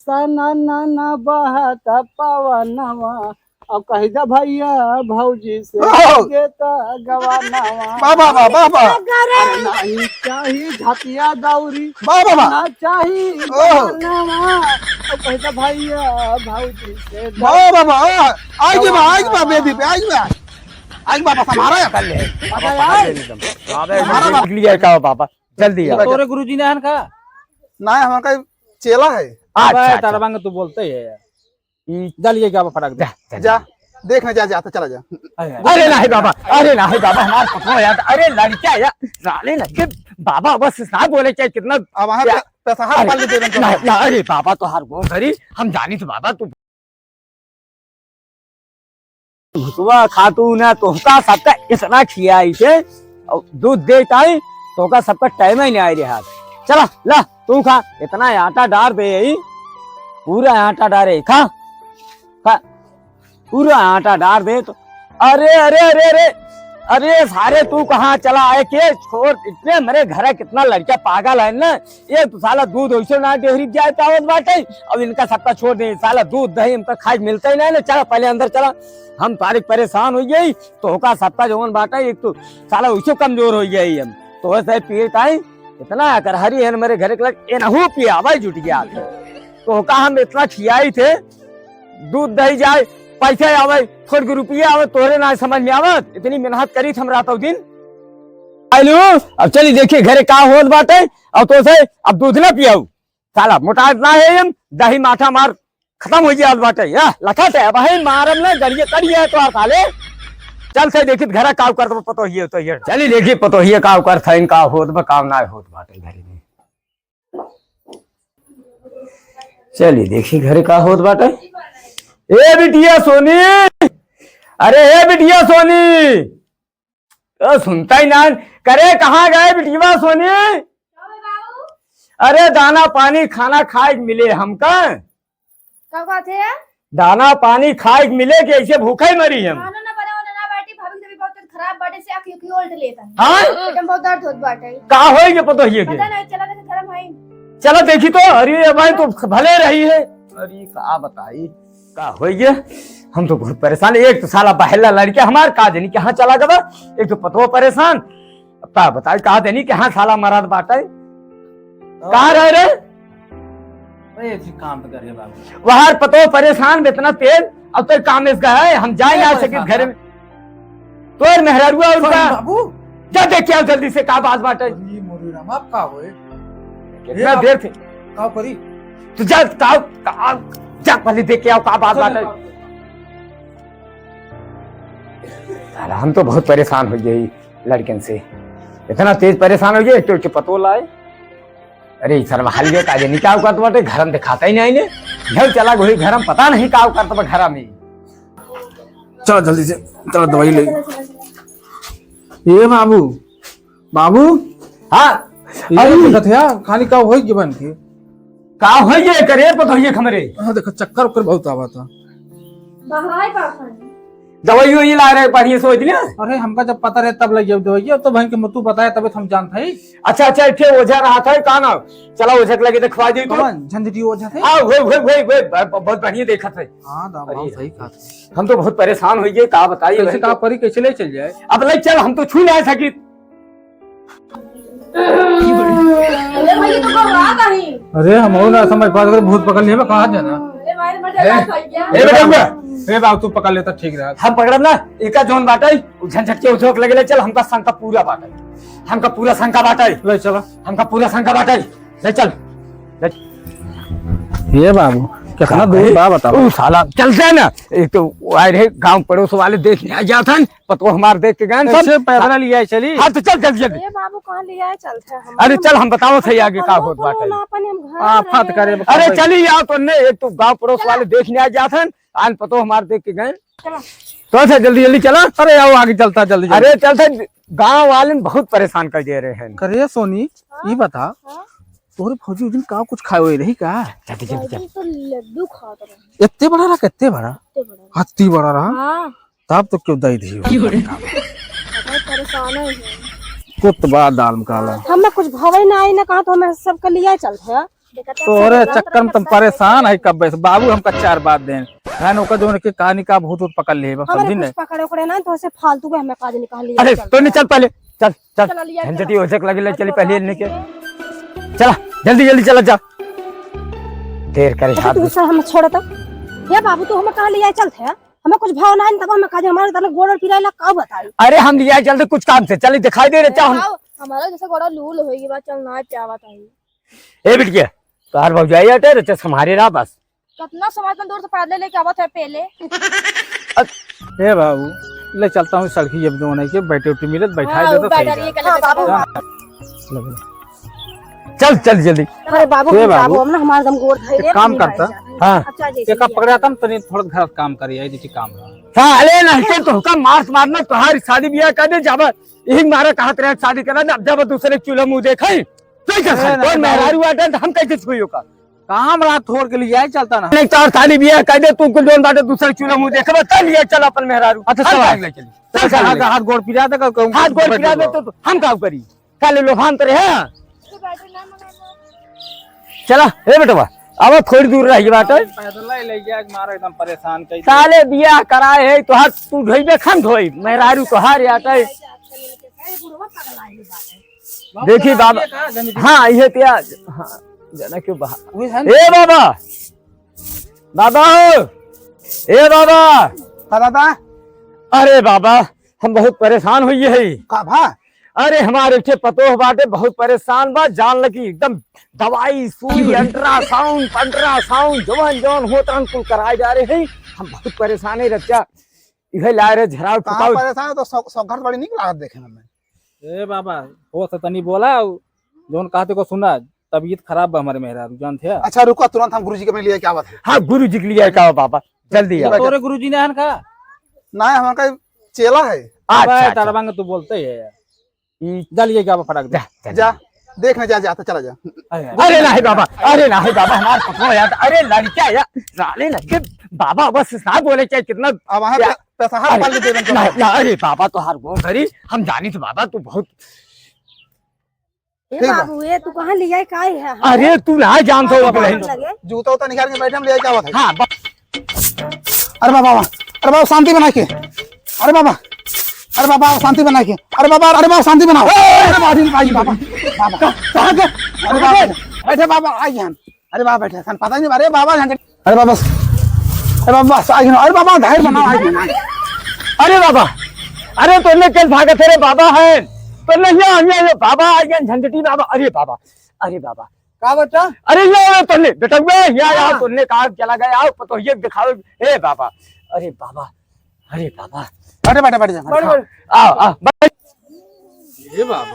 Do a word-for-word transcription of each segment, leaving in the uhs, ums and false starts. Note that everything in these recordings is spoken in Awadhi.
ना, ना, ना बहत पवनवा, अब कहि द भइया भौजी से ओहो! देता गवानवा। वाह, वाह, वाह, वाह, वाह। अरे नहीं चाही झटिया दौरी, वाह, वाह, वाह। ना चाही ओहो! गवानवा, अब कहि द भइया भौजी से वाह, वाह, वाह, वाह। आइगे बा, आइगे बा, बेदी पे, आइगे बा। आइगे बा, बस हमारा है। कर ले। बाबा, पकड़ ले एकदम। बाबा, हमारा एकदम बा। निकल गया का बाबा? जल्दी आ। तोरे गुरुजी ना हन का? ना, हमारा चेला है। अच्छा, अबे, अच्छा। तरवांग तू बोलते है यार। ई जा लिए क्या फटाक दे। जा, जा, जा, जा। जा, देख ना, जा, जा, तो चला जा। अरे, अरे नहीं बाबा, अरे नहीं बाबा, हमार पतोह यार, अरे लड़का यार, साले लड़के, बाबा बस ना बोले क्या कितना अब वहाँ पे पैसा हाथ अरे, पाल के दे देंगे। ना, ना, अरे बाबा तो हर गोल धरी, हम जानी तो बाबा तू भुतवा खातू ना तोहका सबका इतना खियाई के और दूध देत आई, तोहका सबका टाइम ही नहीं आई रहा। चला, ला, तू खा, इतना आटा डार दे यही, पूरा आटा डारे, खा, खा, पूरा आटा डार दे तो। अरे, अरे, अरे, अरे, अरे, सारे तू कहाँ चला आए के? छोड़, इतने मेरे घर है, कितना लड़का पागल है ना, ये तो साला दूध वैसे ना डेहरी जाए पावत बाटे, अब इनका सबका छोड़ दे, साला दूध दही इनका खाए मिलता ही नहीं ना। चला पहले अंदर चला, हम तारीख परेशान हो गई। तोहका सबका जवन बाटे, एक तो साला वैसे कमजोर हो गई हम, तो वैसे पीर ताई इतना अकरहरी है ना मेरे घर के लग, एनहू पियावा जुट गया। तोहका हम इतना खियाई थे, दूध दही जाए, पैसा आवे, थोड़ के रुपये आवे, तोहरे ना समझ में आवत, इतनी मेहनत करी थे हम रातों दिन। आइलू, अब चली देखी घरे का होत बाटे, और तो से अब दूध ना पियाऊ। साला मोटा इतना है हम, दही माठा मार खतम हो गया बाटे। या लखत है, अब है मारम ना, गड़िए तड़िए है तो साले। चल से देखी घरा का करत बा पतोहिए तो ये। चली देखी पतोहिए का करत है, इनका होत बा, काम ना होत बाटे घरे में। चली देखी घरे का होत बाटे। ए बिटिया सोनी, अरे ए बिटिया सोनी, ओ सुनता ही ना। करे कहाँ गए बिटिया सोनी? अरे दाना पानी खाना खाए के मिले हमका। का बात है? दाना पानी खाए के मिले कि ऐसे भूखे ही मरी हम। खाना ना बना, ना, ना बाटी, भाभी की तबीयत बहुत खराब बाटे से आँखी उखी उल्ट लेता है। हाँ? पेट में बहुत दर्द होत बाटे। का होई के पतोहिए के? पता नहीं, चला देखे घर में है। चला देखी तो, अरे ये भाई तो भले रही है। अरे का बताई, का होई के? हम तो बहुत परेशान, एक तो साला बहेला लड़का हमार का जानी कहाँ चला गवा, एक तो पतोह परेशान। अब का बताई, का जानी कहाँ साला मरद बाटे। कहाँ रहे रे? अरे, जी काम तो करे बाबू। वहार पतो परेशान, इतना तेज, अब तो काम इसका है, हम जाए ना सके घर में। तोर मेहरारुआ और का? बाबू। जा देख के आओ जल्दी से, का बात बाटे? अरे, मोरे राम, आप का होए? कितना देर थे? का करी? तू जा, का, का, जा पहले देख के आओ, का बात बाटे? साला, हम तो बहुत परेशान हो गए लड़कन से, इतना तेज परेशान हो गए, एक तो, एक तो पतो लाए। अरे, ई सरवा हल गया, काजे नहीं का करत बाटे, घर में दिखाता ही नहीं ने। घर चला गई, घर में पता नहीं का करत बा घर में। चला जल्दी से, चला दवाई ले। ए बाबू, बाबू। हाँ। ये अरे। देखत है, खाली का होई जीवन के? का होई ये करे, पता होई ये हमरे? हाँ, देखो, चक्कर उक्कर बहुत आवा था। बहाय पापा ने। दवाई वही ला रहे, बढ़िया से होई दिया। अरे, हमका जब पता रहे तब लग जाओ दवाई, अब तो बहन के मुँह तू बताए तबे तो हम जानत हई। अच्छा, अच्छा, एक ठे ओझा रहा था, का नाम? चला ओझा के लगे देखवा दी तू। कौन? झंझटी ओझा थे? हाँ, वही, वही, वही, वही, ब-, ब-, बहुत बढ़िया देखत है। हाँ, दा, अरे, बहुत सही कहा। हम तो बहुत परेशान हो गए, का बताइए कैसे भाई का तो। परी, कैसे ले चल जाए? अब ले चल, हम तो छू ना सकी। अरे भाई, ये तो घबरा गई। अरे, हम और ना समझ पाते, अगर भूत पकड़ लिए, कहाँ जाना? अरे भाई, मर ए, जाएगा भैया। ए, बेटा, हुआ। ए, बाबू, तू पकड़ लेता, ठीक रहा। हम पकड़ब ना, एका जौन बाटे, उ झंझट के उठोक लगे ले, चल, हमका शंका पूरा बाटे। हमका पूरा शंका बाटे। ले चलो। हमका पूरा शंका बाटे। ले चल। ले चल। ये बाबू, कितना का दूर है? बा, बताओ। उ साला, चलते हैं ना। एक तो आए रहे, गांव पड़ोस वाले देख नहीं आ जात हन। पतोह हमार देख के गए सब। कैसे पैदल लिया चली? हाँ, तो चल जल्दी, जल्दी। ए बाबू, कहाँ लिया चलत है हम? अरे चल, हम बताओ सही आगे का होत बाटे। ना, अपन हम घर आफत में करे। अरे चली आओ तो ने, एक तो गांव पड़ोस वाले देख नहीं आ जात हन, आन पतोह हमार देख के गए। चला। तो अच्छा, जल्दी, जल्दी चला। अरे आओ, आगे चलता, जल्दी, जल्दी। अरे चलते, गांव वाले बहुत परेशान कर दे रहे हैं। करे सोनी, हाँ? ई बता, हाँ? तोहरे भौजी उस दिन का कुछ खाए हुए रही का? जल्दी, जल्दी चल। भौजी तो लड्डू खात रहे। इतने बड़ा रहा, कितने बड़ा? इतने बड़ा। हत्ती बड़ा रहा? हाँ। तब तो क्यों दई दी हो? बहुत परेशान है। कुतबा दाल में काला। हमें कुछ भवे ना आई ना कहा तो हमें सबके लिए चलते हैं। देखा तो तोरे चक्कर में तुम परेशान है कब से। बाबू हमका चार बात देन। है ना, ओका जौन के कहानी का भूत उत पकड़ ले, बस हमरे समझी कुछ नहीं। पकड़े उकड़े ना, तो ऐसे फालतू के हमें काज निकाल लिया अरे, चल तो नहीं, रहा। चल पहले, चल, चल। चल, लिया, झंझटी चल। हो सक लगे, ले, चली पहले इनके। चला, जल्दी, जल्दी चला जा। देर करे अच्छा, हाथ तू दूसरा हम छोड़ तो। ये बाबू, तू हमें कहाँ लिया चलते हैं? हमें कुछ भाव ना है, तब हमें काज, हमारे तने गोड़ पिराइला, का बताई? अरे, हम लिया चलते कुछ काम से, चली दिखाई दे रहे, अरे, चाहो। आओ, हमारा जैसे गोड़ा लूल होई बा, चल ना, क्या बताई? ए बिटिया, तोहार भौजाई आटे रे, चस हमारे रहा बस। कितना समय इतना दूर से पैदल लेके आवत है पहले। अ-, ए बाबू, ले चलता हूँ सड़की, जब जो नहीं के बैठे उठे मिलत, बैठा हाँ, देता वो सही बैठा रहा। रही है, हाँ, बाबू। हाँ। चल, चल जल्दी। अरे बाबू, ए हम बाबू, जाबो, हम ना हमारे दम गोड़ धइले एक काम अपनी करता। भाई जान। हाँ। अच्छा, जैसे एक भी पकड़ा है। तम तनी थोड़ा घर काम करिए, जैसे काम रहा। साले लड़के तो हुक्का मार मारना, तोहार शादी ब्याह कर दे, जाबा यही मारा कहत रहे शादी करा, अब जाबा दूसरे चूल्हा मुँह देखे। तू कैसे ए, कौन नहीं, मेहरारू आटे, तो हम कैसे छुई ओका? काम रात थोड़ के लिए आए, चलता ना। नहीं तो और शादी ब्याह कर दे, तू कुल जोन बाटे दूसरे चूल्हा मुँह देखे, बस चल ये, चल अपन मेहरारू। अच्छा, हम चल। काहे ले चली? चल, चल, चल, हाथ, ले। हाथ गोड़ पिरा दे, कहूँ हाथ गोड़ पिरा दे, बैठ तो हम का करी? साले लोभान तो रहे। चला, ए बेटवा, अब थोड़ी दूर रह बाटे। पैदल ही ले जाए, मारा एकदम परेशान कर दिया। साले बियाह कराए है, तोहार तू धोइबे, खन धोई, मेहरारू तोहार आटे। देखी बाबा, ये कहाँ गंदगी? हाँ, ये तो यार, हाँ, जाना क्यों बाहर? वही है ना? ए बाबा, बाबा हो, ए बाबा। का दादा? अरे बाबा, हम बहुत परेशान होइए है। का भा? अरे हमारे एक ठे पतोह बाटे, बहुत परेशान बा, जान लगी एकदम दवाई, सुई, अल्ट्रासाउंड, पंट्रासाउंड, जवन जवन होत रहन कुल कराए जा रहे हैं। हम बहुत परेशान है रच्चा, इहे लाए रहे झराव कहाँ फुकाव। परेशान है तो सौ, सौ घर बड़ी नीक लागत देखे में। ए बाबा, हो से तनी बोला, जौन कहते को सुना, तबीयत खराब बा हमारे मेहरारू, जानते हैं? अच्छा रुको, तुरंत हम गुरुजी के लिए क्या बात है? हाँ, गुरुजी के लिए क्या बाबा, जल्दी आओ। तोरे गुरुजी ना है का? ना, हमारा चेला है। अच्छा, अबे अच्छा। तड़बंग तू बोलते ही है यार। ई जा लिए क्या फटाक दे। जा, जा, जा। जा, देख ना, जा, जा, तो चला जा। अरे, अरे नहीं बाबा, अरे नहीं बाबा, हमार पकड़ो यार, अरे लड़का यार, साले लड़के, बाबा बस ना बोले चाहे कितना अब वहाँ पे पैसा हाथ पाल के दे देंगे। ना, ना, अरे बाबा, तोहार गोड़ धरी, हम जानी तो बाबा, तू बहुत ए ठीक बा। बाबू, ए तू कहाँ लिया है, का है? अरे तू ना जानत हो, बाबा, लगे। जूता उता निकाल के बैठे, हम ले क्या बात है? हाँ, बस। अरे बाबा, बाबा, अरे बाबा, शांति बना के। अरे बाबा, अरे बाबा, शांति बना के। अरे बाबा, अरे बाबा, शांति बनाओ। अरे बाबा, अरे बाबा, बाबा। कहाँ के? अरे बाबा, बैठे बाबा, आई जान। अरे बाबा, बैठे, खान पता ही नहीं, अरे बाबा, जान। अरे बाबा, अरे बाबा, आ गए, अरे बाबा, धायर बनाओ, आ गए। अरे बाबा, अरे तोने कल भागत है रे बाबा है, तो नहीं आ, नहीं आ, बाबा आ गए, झंझटी बाबा, अरे बाबा, अरे बाबा। का बेटा? अरे ये, ये तोने, बेटा, ये, ये, हाँ। तोने कहाँ चला गया, आओ, पतोहिए दिखाओ, ए बाबा, अरे बाबा, अरे बाबा। बैठे, बैठे, बैठ जा, बैठ, बैठ। बैठ। आओ, आओ, बैठ। ए बाबा,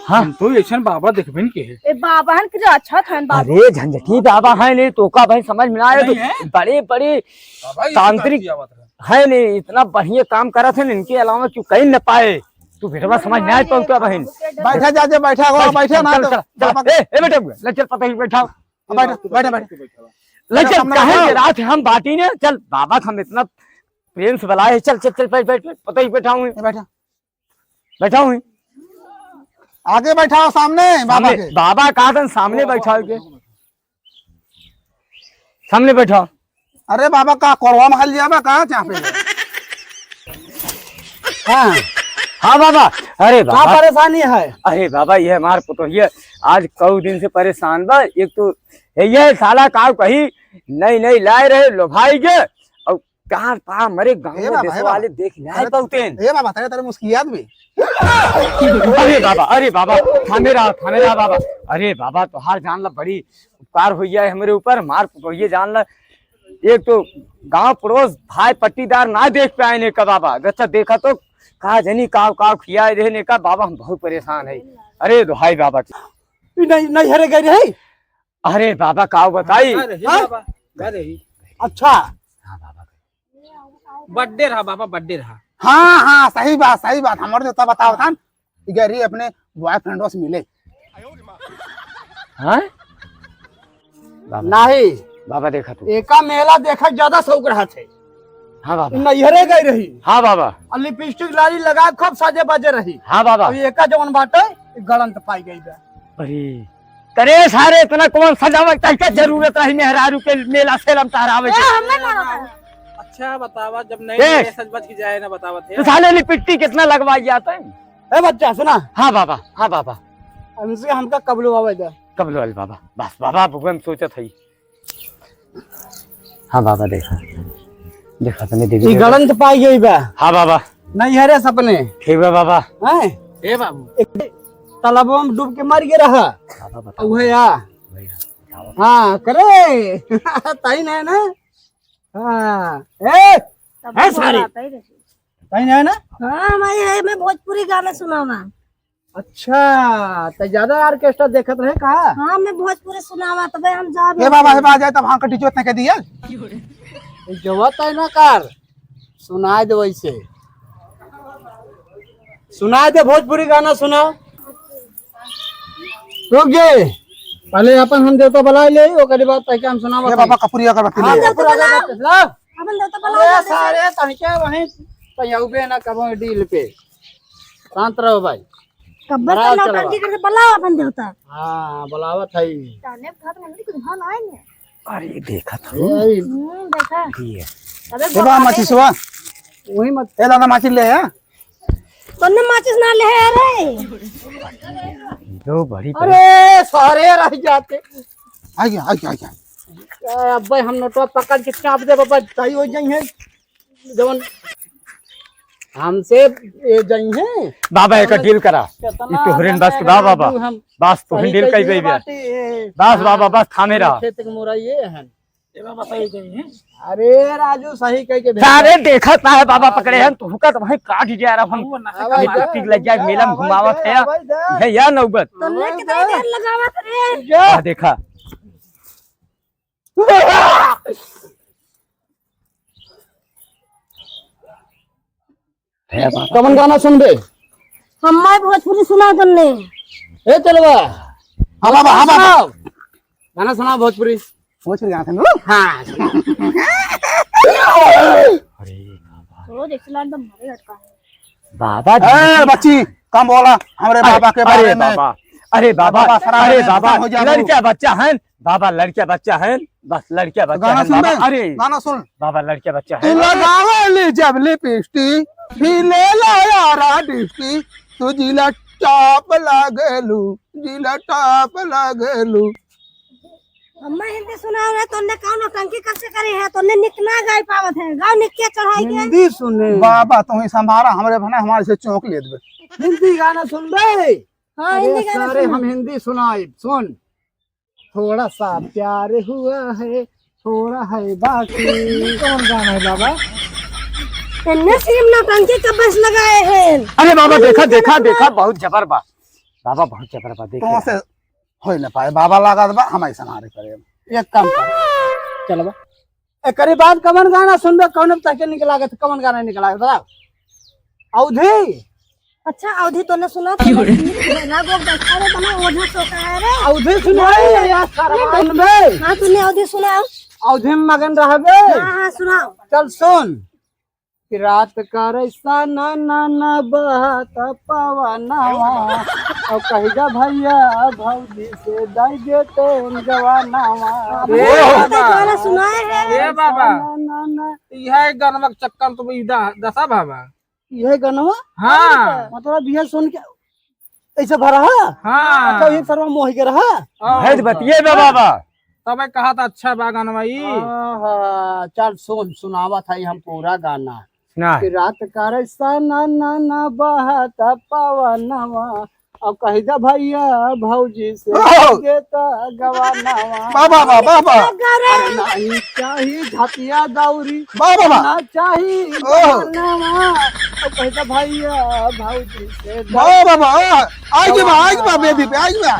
हाँ। हम तो ऐसन बाबा देखबे न के है। ए बाबा हन के जो अच्छा था बाबा। अरे झंझटी बाबा है नहीं तो का भाई समझ में ना आए तो नहीं है? बड़े बड़े बाबा, ये तांत्रिक बात है। है नहीं, इतना बढ़िया काम करत है इनके अलावा क्यों कहीं न पाए। तू बेटवा समझ नहीं आए तो क्या बहन? बैठा जा, जा, बैठा हो, बैठ, बैठा ना चल, तो चल, चल, बाबा ए, ए बेटा, ले चल पता ही बैठा। बैठा, बैठा, बैठा। ले चल, सामने काहे बैठा। के रात हम बाटी ने, चल बाबा हम इतना प्रेम से बुलाए, चल, चल, चल, बैठ, बैठ, बैठ, पता ही बैठा हूँ। ये बैठा। बैठा हूँ। आगे बैठाओ सामने बाबा सामने, के। बाबा कहा था सामने बैठाओ के। सामने बैठाओ। अरे बाबा का कोरवा महल जाबा का चापे? हाँ। हाँ बाबा। अरे का बाबा। परेशानी है? अरे बाबा ये हमार पुतोहिया आज कऊ दिन से परेशान बा। एक तो ये, ये साला का कही नई नई लाए रहे लोभाई के और कहाँ पा मरे गाँव ए में बाबा, देशों ए बाबा। वाले देख ले अरे, बहुतेन। ए बाबा, तेरे, तेरे मुस्कियात भी। अरे बाबा, अरे बाबा, थामे रहा, थामे रहा बाबा। अरे बाबा, तोहार जान ला बड़ी उपकार हो गया है हमरे ऊपर, मार पकड़िए जान ला। एक तो गांव पड़ोस, भाई पट्टीदार ना देख पाए ने का बाबा। अच्छा देखा तो का जनी काव काव खिया रहे ने का बाबा, हम बहुत परेशान है। अरे दोहाई बाबा की। ई नहीं, नहीं हरे गए रही। अरे बाबा, का बताई? अरे, हाँ? बाबा, अरे। अच्छा। हाँ, बाबा। बर्थडे रहा बाबा, बर्थडे रहा। हाँ, हाँ, सही बात, सही बात। हमर जो तब बताओ था, कि गरी अपने बॉयफ्रेंडों से मिले। हाँ? बाबा। नहीं। बाबा, देखा तू। एका मेला देखा ज्यादा शौक रहा थे। हाँ बाबा। नैहरे गई रही। हाँ बाबा। और लिपस्टिक लाली लगा खूब साजे बाजे रही। हाँ बाबा। और एका जवन बाटे, गलंत पाई गई बा। अरे, अरे सारे, इतना कौन सजावे? तहके जरूरत रही मेहरारू के मेला सेलम टहरावे के? ए, हमें ना बताओ। अच्छा बतावा, जब नहीं ए! मिले, सच बच की जाए ना बतावत है। तो साले लिपस्टिक कितना लगवाई जाता है? ए बच्चा, सुना। हाँ बाबा, हाँ बाबा। हमसे हमका कबलो आवे दे। कबलो आवे बाबा। बस बाबा, भगवान सोचत है। हाँ बाबा, देखा, देखा तने देवी ई देवता। गलंत पाई गई बा। हाँ बाबा। नहीं है रे सपने। ठीक बा बाबा। हैं? ए बाबू। एक तालाबवा में डूब के मर गए रहा। बाबा बताओ। उहे आ। भैया, बताओ। हाँ, करे। ताई नहीं ना? हाँ। ए, तब है तो सारी। बात है रे। ताई नहीं ना? हाँ, मैं, मैं भोजपुरी गाना सुनावा। अच्छा, त ज्यादा ऑर्केस्ट्रा देखत रहे का? हाँ, मैं भोजपुरी सुनावा, तबे हम जाब। ए बाबा, ए बा जाए तब हाँ कटी जोत न के दिया। ए जवा तय ना कर, सुनाए दे वैसे। सुनाए दे, भोजपुरी गाना सुनाओ। रुक जे, पहले अपन हम देवता बुला ले, ओकरे बाद तय के हम सुनावा ए बाबा, कपूरी अगरबत्ती हाँ, ले। कपूरी अगरबत्ती ला। अपन देवता बुला अरे ले। सारे तनके वहीं पयाउबे ना कबो डील पे। शांत रहो भाई। कब्बे से नौटंकी करके बुलाओ अपन देवता। हाँ, बुलावत है। जाने भाग मंदिर कुछ भाग आए ने। अरे, देखा था। ए, हम्म, देखा। ये। अबे ए बा, माचिस बा। वही मत। ए, दादा, माचिस ले, हाँ? तन्ने माचिस ना ले, अरे। दो बड़ी अरे, सारे रह जाते। आ गया, आ गया, आ गया। ए, अब्बे हम नोटवा पकड़ के चाप दे, बाबा, सही हो जाई है। जवन हमसे ये जइहे। बाबा, एक डील करा। केतना ई तोहरे बस के बा, बाबा। हम बस तोहरे सही डील कई कइबे। बाटे। बस बाबा, बस थामे रहा। खेत के मोरा ये हन। ए बाबा, सही कही है। अरे राजू, सही कह के भेज। सारे देखत ना है बाबा, पकड़े हन, तो हुका तो वहीं काट दिया रहा हम। वो ना ये तो पीक लग जाए, मेला में घुमावत है। आवाज दे। है या नौबत? तन्ने कितना देर लगावत रे? जा। आ, देखा। कवन गाना सुनबे? हम्मे भोजपुरी सुना तन्ने। ए चलवा। हाँ बाबा, हाँ बाबा। सुनाओ। गाना सुनाओ भोजपुरी। भोजपुरी गाना सुनो। हाँ। अरे बाबा। रोज एक लाइन तो मारे लटका है। बाबा ए, बच्ची, कम बोला, हमरे अरे, बाबा के अरे बारे में। बाबा, अरे बाबा, बाबा, सारा अरे में बाबा, हो जाबो। लड़का बच्चा है, बाबा, लड़का बच्चा है, बस लड़का बच्चा गाना है, सुन बाबा। बे, अरे, गाना सुन। बाबा, लड़का बच्चा तू है। लगावे ली जब लिपस्टिक, हिले ला यारा डिस्टिक, तू जिला टॉप लागेलू, जिला टॉप लागेलू। अम्मा हिंदी सुनाओ रे, तोने कौन नौटंकी कब से करी है, तोने निक ना गाय पावत है, गाँव निक के चढ़ाई के। हिंदी सुने। बाबा, तू ही संभारा, हमरे बना, हमारे से चौंक ले देबे। हिंदी गाना सुन बे। हाँ, अरे हिंदी गाना सारे, सुन। हम हिंदी सुनाई, सुन। थोड़ा सा प्यार हुआ है, थोड़ा है बाकी। कौन गाना है बाबा? इन्ने सीम नौटंकी का बस लगाए हैं। अरे बाबा, देखा, देखा, देखा, बहुत जबर बा। बाबा, बहुत जबर बा, देखा। तो से होई ना पाए, बाबा लागत बा, हम ऐसा ना करे। एक काम कर, चल बा। एकरी बाद कवन गाना सुनबे, कौन तहके निक लागत, कवन गाना निक लागत, बताओ। अवधी। अच्छा, अवधी तोने सुना, तोने सुनी, ना गो बच्चा रे, बना ओझा सोता है रे। अवधी सुनाई, या सारा सुनबे। हाँ, तूने अवधी सुनाओ। अवधी में मगन रहबे। हाँ, हाँ, सुनाओ। चल सुन। कि रात का रैसा ना, ना, ना बहत पवनवा। और कह जा भैया भौजी से दाई दे तेन जवानवा। अरे बाबा। गाना सुनाए है। ए बाबा। ना, ना, ना। यह गानवा के चक्कर में तो ई दा-, दशा बाबा। यह गानवा? हाँ। मतलब यह सुन के ऐसे भरा है? हाँ। अच्छा, ये सरवा मोह के रहा? हाँ। है तो बतिये बे बाबा। तबे कहा था अच्छा बा गानवा ई। आहा, चल सुन, सुनावत है हम पूरा गाना। सुना। कि रात का रैसा ना, ना, ना बहत पवनवा, अब कह जा भैया भौजी से ओहो! देता गवानवा। वाह, वाह, वाह, वाह, वाह। अरे नहीं चाही झटिया दौरी, वाह, वाह, वाह। ना चाही ओहो! गवानवा, अब कह जा भैया भौजी से वाह, वाह, वाह, वाह। आगे बा, आगे बा, बेबी पे, आगे बा।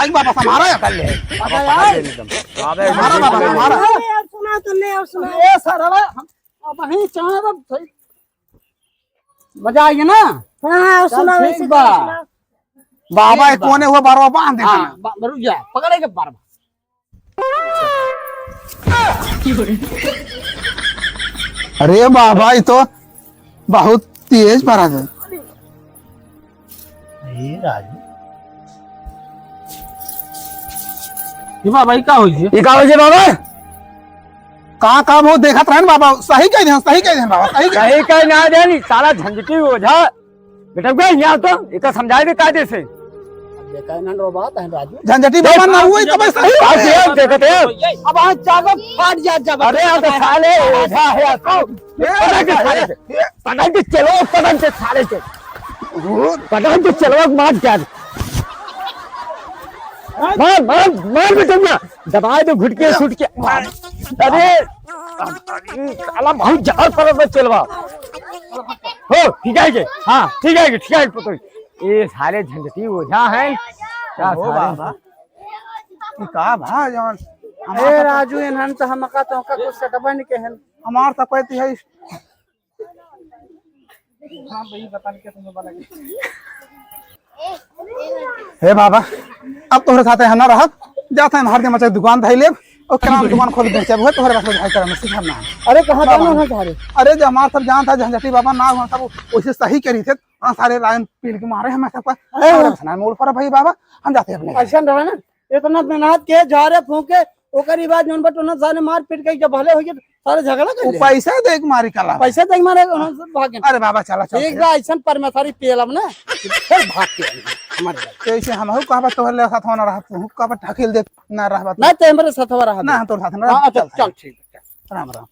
आगे बा, बस हमारा है। कर ले। बाबा, बाबा, बाबा, एकदम। बाबा, हमारा, एकदम बाबा, हमारा। अरे, और सुनाओ, तुमने और सुनाओ। ए, सर, अब हम, अब वहीं चाहे, अब सही। मजा आएगा ना? हाँ, हाँ, चल, सुनाओ, ठीक ऐसे बा। सुनाओ। बाबा, ठीक ये बा। कोने हुआ बारवा बांध देता हाँ, ना। बा-, रुक जा, पकड़े के बारवा। अरे बाबा, ये तो बहुत तेज बरस है। ए राजू, ये बाबा, ये का होइ गया? ये का होइ गया बाबा? का, का वो देखत रहन बाबा, सही कह देन, सही कह देन बाबा, सही कह सही कह ना देन, साला झंझटी ओझा। बेटा, गए यहाँ तो, एका समझाए दे कायदे से। अब देखा है ना, रो बात है राजू। झंझटी बाबा ना हुई, तब सही अब बात है। ये देखते हैं। अब आज जागो, फाट जा, जा, अरे, अब साले ओझा है, अब तो। पकड़ के साले से, पकड़ के चलो, पकड़ के साले से, पकड़ के चलो, मार जा। मार, मार, मार बेटनिया, दबाए दे घुटके, सुट के। अरे, साला बहुत जबर परत बा चेलवा। हो, ठीक है के? हाँ, ठीक है के, ठीक है के, पुतोई। ये सारे झंझटी ओझा हैं। का हो सारे बाबा? ये का भा जवन? ए राजू, इन्हन तो हमका तोहका कुछ सटबा नहीं कहन। हमार तो कहती है। हाँ भाई, बता के तुमने बना के। हे बाबा, अब तोहरे साथे हम ना रहब, जात है हर दिन मचा दुकान धइ लेब, और किराना दुकान खोल बेचब, हुए तोहरे बस भाई करम सिखाना है। अरे, कहाँ बाबा, जाना है सारे? अरे, जो हमार सब जानत है, झंझटी बाबा ना हुआ, सब वैसे सही करी थे, हाँ, सारे लाइन पील के मारे हमें सबका, अरे, हमारे बस ना मूड पर भाई बाबा, हम जाते हैं अपने घर। ऐसा रहा ना, इतना मेहनत के, झारे फूके, ओकरी बाद जौन बटोना सारे मार पीट के जब भले हो गए, सारे झगड़ा कर वो ले। पैसा दे के मारी कला। पैसा दे के मारे, उन्होंने सब भाग गए। अरे बाबा, चला, चल, ठीक चल। बा, ऐसन परमेश्वरी पेलम ना, फिर भाग के आई हमारे घर। तो ऐसे हम हूँ कहबा तोहर ले साथ होना रहा, तू कहबा ढकेल दे ना रहबा तू। ना, ते हमारे साथवा रहा ना, दे। हम तोर साथ ना हाँ, रहब। अच्छा, चल, चल, ठीक है, चल। राम राम।